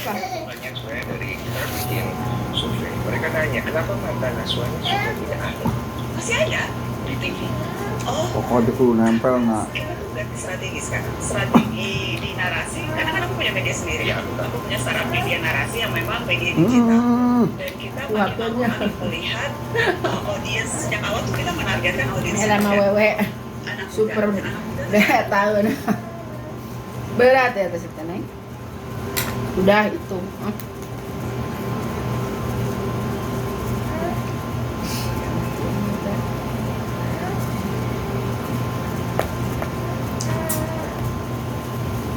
Apa? Banyak sebenarnya dari kita bikin survei. Mereka nanya, kenapa mantan Naswanya sudah tidak ada Masih ada di TV? Oh, Pokoknya kudu nempel nggak. kita tuh ganti strategi sekarang. Strategi di narasi, karena kan aku punya media sendiri. Ya, aku tahu. Aku punya startup media narasi yang memang media digital. Dan kita makin lama Waktunya. makin melihat audiens sejak awal tuh kita menargetkan audiens Ini lama muda. wewe Anak muda. super Anak muda udah tahun. Berat ya atas itu, Neng. Udah itu.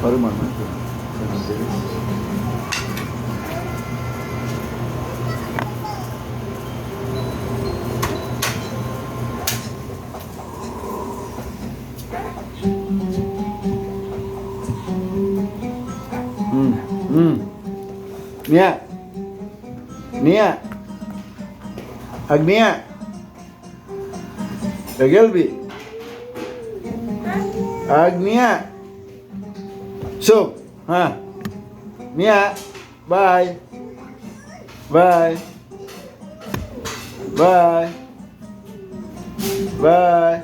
Baru mana tuh? San Andreas. Hmm. Nia. Nia. Agnia. Ya Gelbi. Agnia. Sup. Hah. Nia. Bye. Bye. Bye. Bye.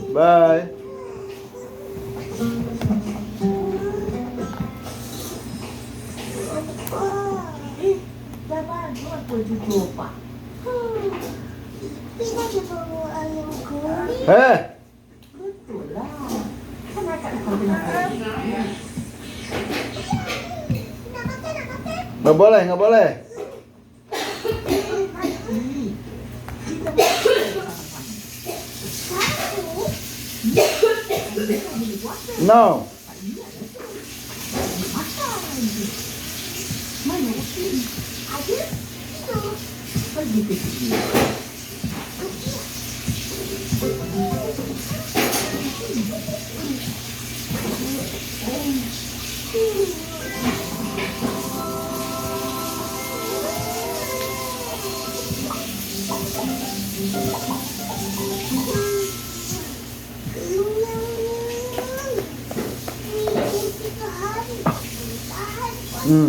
Bye. Eh, dah bangun pun cucu opak. Ipin ada bawa ayam goreng. Eh. Betul lah. Kan akak dah kahwin lagi. Nak makan, nak makan. Nggak boleh, nggak boleh. Nanti kita makan sama-sama. Satu. Kita boleh puasa. No. Tak ingat dah tu. Makan je. Mana Upin? Ada. Tidur. Pergi ke sini. Kenyangnya. Ni 3 hari. Boleh tahan puasa.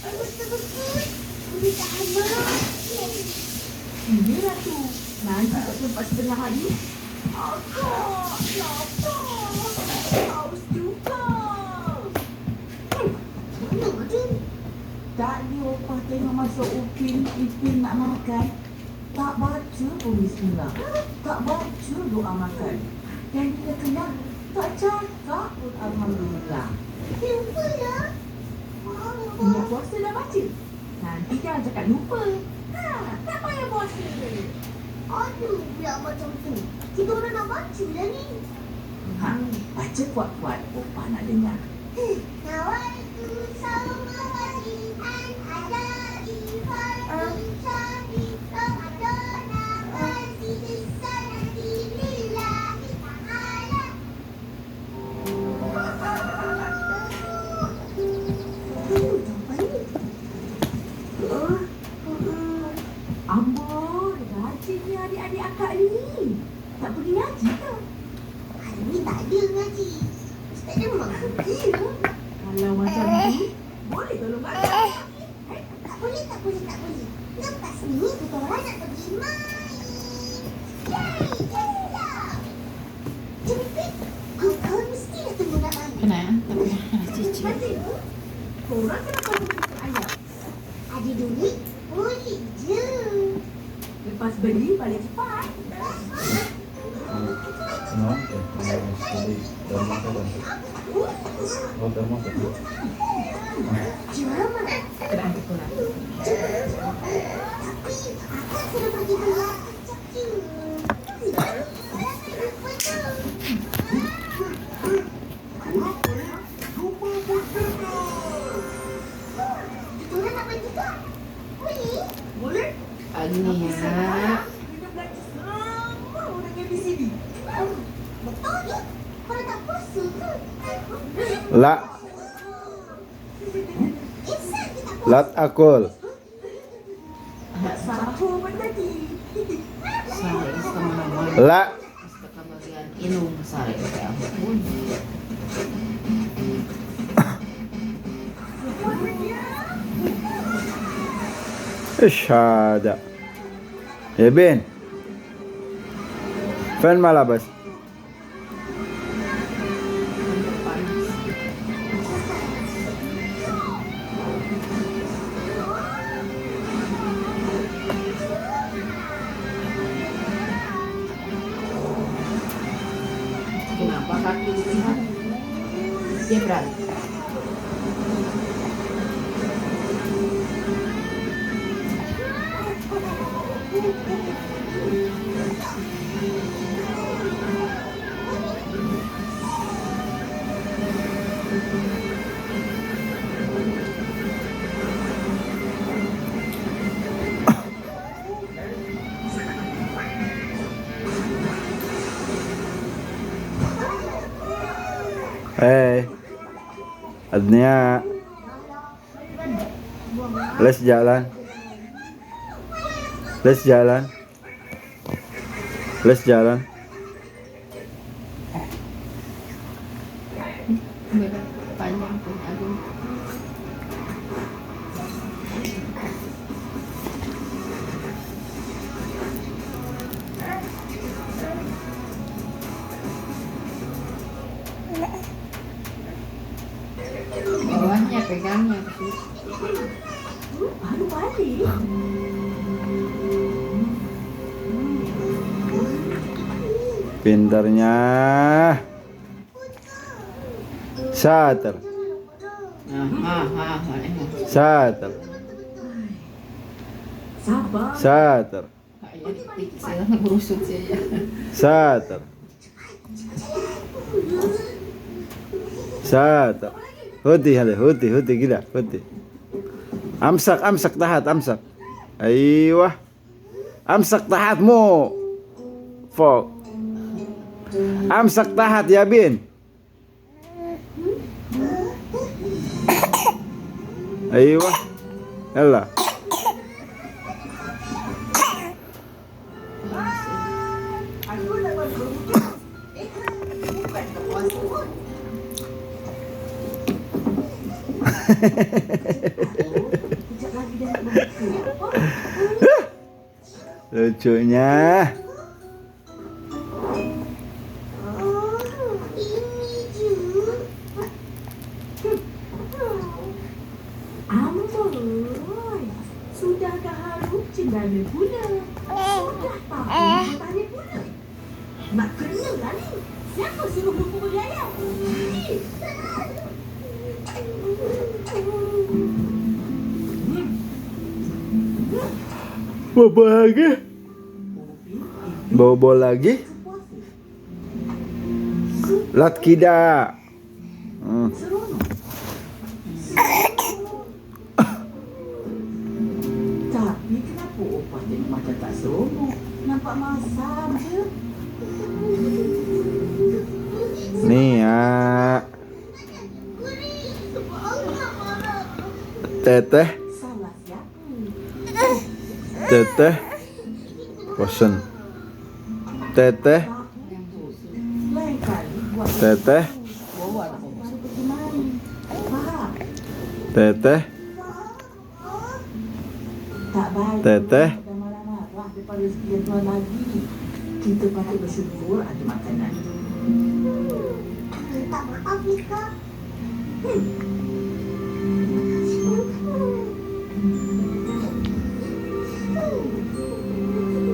Betul-betul. Boleh tahan makan. Inilah tu. Nanti tak sempat setengah hari. Akak, lapar. Haus juga. Mana ada? Tak ni opah tengok masuk Upin, Ipin nak makan. Tak baca pun bismillah. Tak baca doa makan. Dan bila kenyang, tak cakap pun Alhamdulillah. Lupa lah. Niat puasa dah baca. Nanti jangan cakap lupa. Ha, tak payah puasa. Aduh, pula macam tu. Kita orang nak baca lah ni. Ha, baca kuat-kuat, opah nak dengar. نويت صوم غد أن أداء فرض شهر رمضان هذه السنة لله تعالى. Jawapan ni. Amboi, rajinnya adik-adik akak ni. Tak pergi ngaji ke? Hari ni tak ada ngaji. Ustaz demam. Ya. Kalau macam tu, boleh tolong akak. Tak boleh, tak boleh, tak boleh. Lepas ni kita orang nak pergi main. Yeay, siap. Jom, Ipin. Kawan-kawan mesti dah tunggu nak main. Kena, tapi kena cici. Nanti, korang kenapa beli ayam? Ada duit, boleh je. Lepas beli, balik cepat. No, termos bantu. Oh, termos. Jom. Kena kurang. Tapi akak kena pergi beli kejap je. Jangan lupa tu. Kita orang nak main juga. Boleh? Boleh? Agnia. Kena belanja semua orang ABCD. Betul ni? Korang tak puasa ke? La, Insan ke tak puasa? لا تأكل. Nak sahur pun tadi. Sare kemana-mana. La. Pas bagian ilung sare ya ampun. ايش هذا يا بين؟ فين ملابس؟ Panas. Kenapa kaki ditahan? Dia berani. Hey, Adnia, les jalan, les jalan, les jalan. Berat, panjang punya Agung. Bawahnya pegangnya terus. Baru balik. Pintarnya. Sater, Nah, ah, ah, ah, sater, Sabar. sater, Kayaknya saya berusut sih ya. sater, sater. هدي هذا هدي هدي كده هدي. امسك امسك تحت امسك. ايوه امسك تحت مو فوق. امسك تحت يا بين. ايوه يلا. Aku nak buat berhutang. Eh, bukan tak puasa pun. Oh, kejap lagi dah nak berbuka. Lucunya. Oh, ini je. Amboi, sudahkah harum cendana pula? Sudah tahu tanya pula. Nak kena lah ni. Siapa suruh lupa beli ayam? Ni. Bobo lagi. Bobo lagi. Lat kida. Seronok. Tapi kenapa opah tengok macam tak seronok? Nampak masam je. Nih ya. Teteh, Salah siapa? teteh. Bosen. Teteh, Lain kali buat teteh, Bawa atau baru pergi mari. Faham? teteh, Tak baik. Teteh. Dah marah-marah depan rezeki yang Tuhan lagi. Kita patut bersyukur ada makanan. Minta maaf, Mika.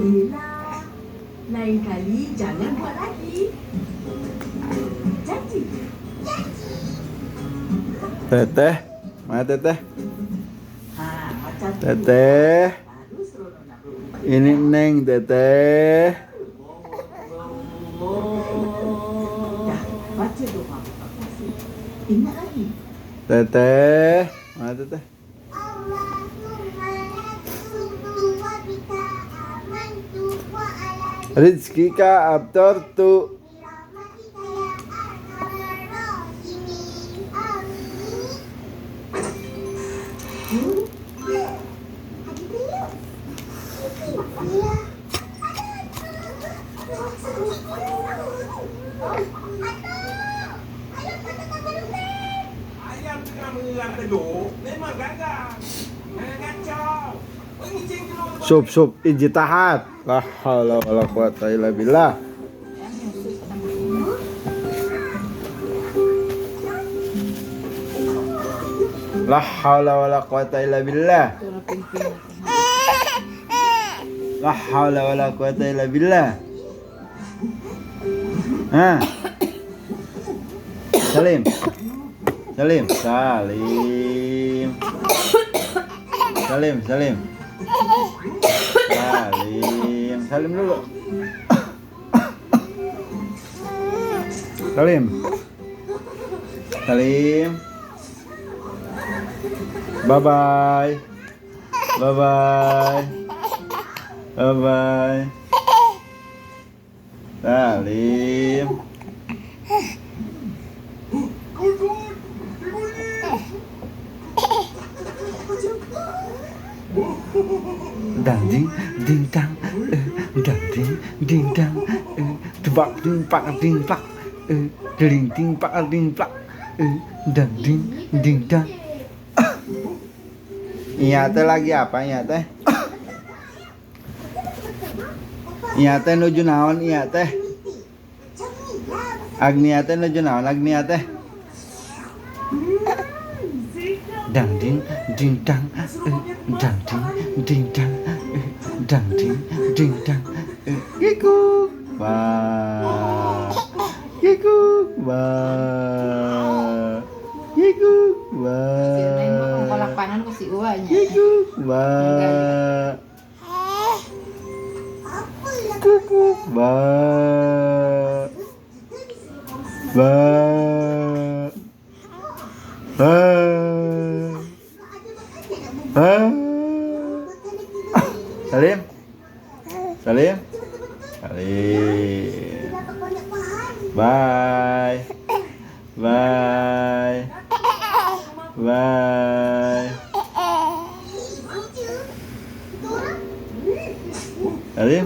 Yelah. Lain kali jangan buat lagi. Janji. Teteh. Mana teteh? Ha, macam tu. Teteh. Baru seronok nak berubah. Ini Neng teteh. Dah, baca doa buka puasa. Ingat lagi. Teteh. Mana teteh? Allahumma laksuntu wa bika amantu wa ala Rizkika abtartu. birahmatika ya arhamar rahimin. Amin. Ada belum? Ya. Ayam tengah mengeram telur memang garang. Jangan kacau. Sup sup ijtihad. La haula wala quwata illa billah. La haula wala quwata illa billah. La haula wala quwata illa billah. Ha. Salim. Salim, salim. Salim, salim. Salim, salim dulu. Salim. Salim. Bye bye. Bye bye. Bye bye. Salim. Dang ding ding dang, dang ding ding dang, tebak ding pak ding pak, ding ding pak ding pak, dang ding ding dang. Iya teh lagi apa iya teh? Iya teh nuju naon iya teh? Agnia teh nuju naon Agnia teh? Dang ding ding dang, dang ding ding dang, dang ding ding dang, kikuk ba, kikuk ba, kikuk ba, kikuk ba, kikuk ba, ba, ba. Salim, salim, salim. Bye, bye, bye. Salim.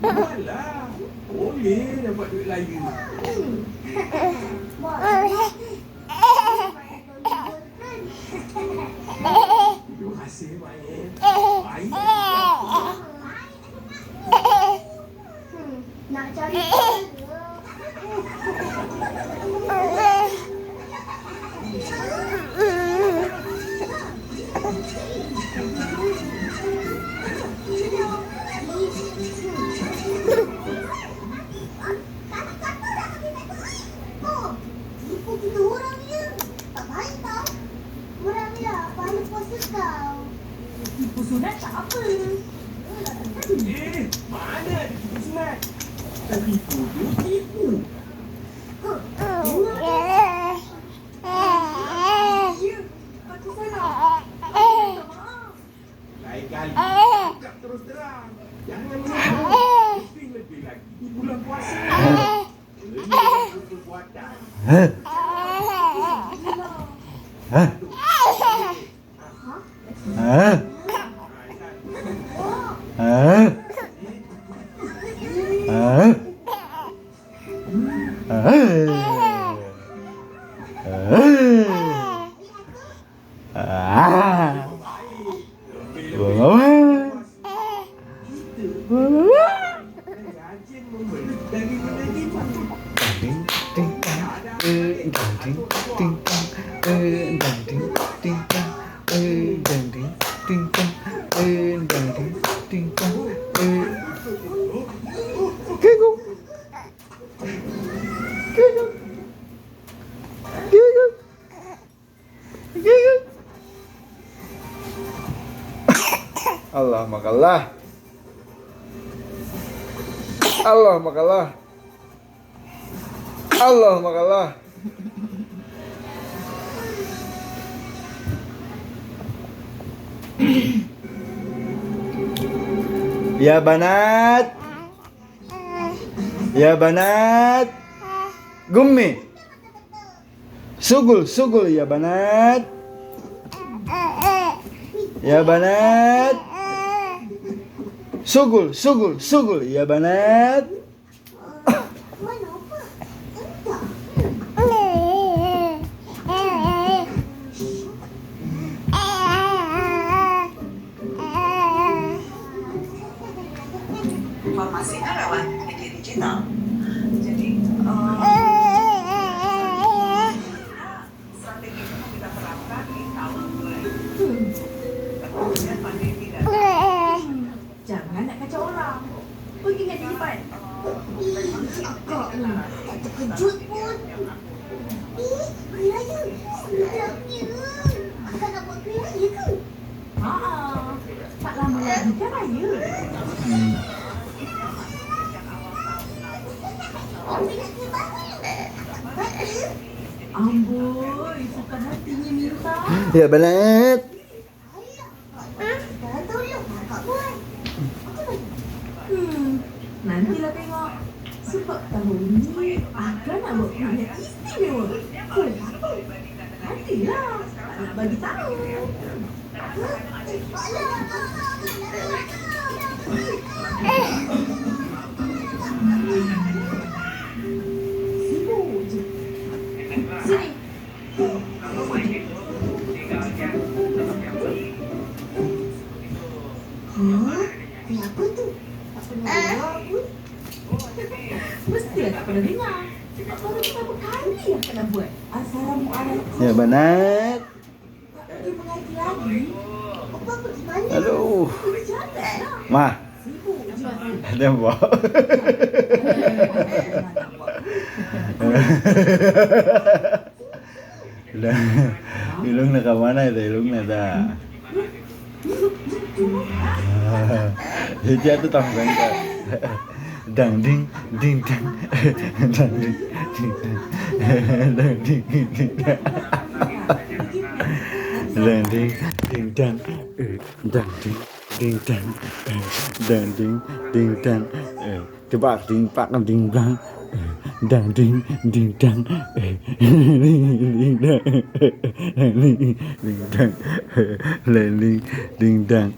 Alah, boleh dapat duit lagi. Terima kasih, Mael. Baik. Nak cari. Tipu sunat tak apa. Mana ada tipu sunat? Tipu tu tipu. Ya, aku salah. Lain kali cakap terus terang. Jangan menuduh. Lebih-lebih lagi di bulan puasa. Ini perbuatan. Hah? Hah? Hah? Hah? Hah? Ah. Allah makalah. Allah makalah. Allah makalah. Ya banat. يا بنات قمي سجل سجل يا بنات يا بنات سجل سجل سجل يا بنات. Mana Opah? Entah. Informasinya lewat media digital. Jadi strategi itu mau kita terapkan di tahun 2000. Kemudian pandemi datang. Jangan nak kacau orang. Pergi kat depan. Ih, akak ni tak terkejut pun. Eh, kuih raya. Sedapnya. Akak nak buat kuih raya ke? Haa, tak lama lagi kan raya. Aku nak kuih bahulu. Akak buat ke? Amboi, suka hatinya minta. يا بنات Alah, sekarang tolong akak buat. Akak bagi. Nantilah tengok. Sebab tahun ni akak nak buat kuih yang istimewa. Kuih apa? Nantilah. Tak nak bagi tahu. Cepatlah. Sibuk je. Sini. Huh? Kuih apa tu? Tak pernah dengar pun. Mestilah tak pernah dengar. Sebab baru pertama kali akak nak buat. Assalamualaikum. يا بنات. Tak pergi mengaji lagi. Opah pergi mana? Aduh. Pergi jalan lah. Mah, Sibuk je. ada bawa. Jangan nak buat Udah. Ilungna ka mana itu ilungna dah. Jadi aku tong sangka. Dang ding ding dang. Dang ding ding dang. Dang ding ding dang. Dang ding ding dang. Dang ding ding dang. Dang ding ding dang. Tebak ding pak ding dang. Dang ding ding dang. Ding ding dang. Ding ding dang. Ding ding dang.